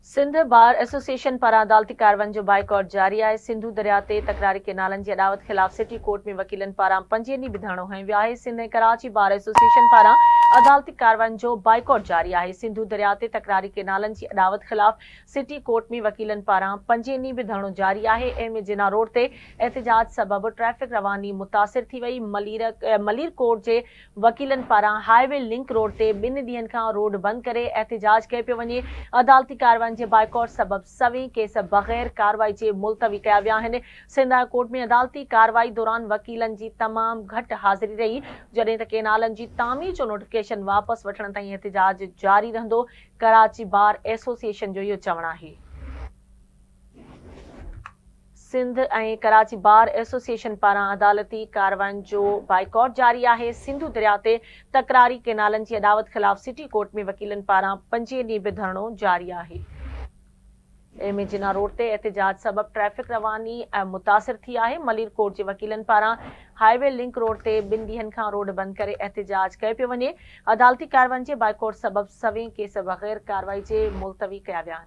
Sindh bar association پاران عدالتي ڪارروائين جو بائيڪاٽ جاري آهي. سنڌو درياء تي تڪراري ڪئنالن جي اڏاوت خلاف سٽي ڪورٽ ۾ وڪيلن پاران پنجين ڏينهن به ڌرڻو هنيو ويو آهي. سنڌ ۽ ڪراچي بار ايسوسيئيشن پاران عدالتي ڪارروائين جو بائيڪاٽ جاري آهي. سنڌو درياء تي تڪراري ڪئنالن جي اڏاوت خلاف سٽي ڪورٽ ۾ وڪيلن پاران پنجين ڏينهن به ڌرڻو جاري آهي. ايم اي جناح روڊ تي احتجاج سبب ٽريفڪ رواني متاثر ٿي وئي. ملير ملير ڪورٽ جي وڪيلن پاران هاء وي لنڪ روڊ تي ٻن ڏينهن کان روڊ بند ڪري احتجاج ڪيو پيو وڃي، عدالتي ڪارروائين جي بائيڪاٽ سبب سوين ڪيس بغير ڪارروائي جي ملتوي ڪيا ويا آهن، سنڌ هاء ڪورٽ ۾ عدالتي ڪارروائي دوران وڪيلن جي تمام گهٽ حاضري رهي، جڏهن ته ڪينالن جي تعمير جو نوٽيفڪيشن واپس وٺڻ تائين احتجاج جاري رهندو، ڪراچي بار ايسوسيئيشن جو اهو چوڻ آهي. سنڌ ۽ ڪراچي بار ايسوسيئيشن پاران عدالتي ڪارروائين جو بائيڪاٽ جاري آهي، سنڌو درياء تي تڪراري ڪئنالن جي اڏاوت خلاف سٽي ڪورٽ ۾ وڪيلن پاران پنجين ڏينهن به ڌرڻو جاري آهي. ايم اي جناح روڊ تي احتجاج سبب ٽريفڪ رواني متاثر ٿي آهي، ملير ڪورٽ جي وڪيلن پاران هاء وي لنڪ روڊ تي ٻن ڏينهن کان روڊ بند ڪري احتجاج ڪيو پيو وڃي، عدالتي ڪارروائين جي بائيڪاٽ سبب سوين ڪيس بغير ڪارروائي جي ملتوي ڪيا ويا آهن.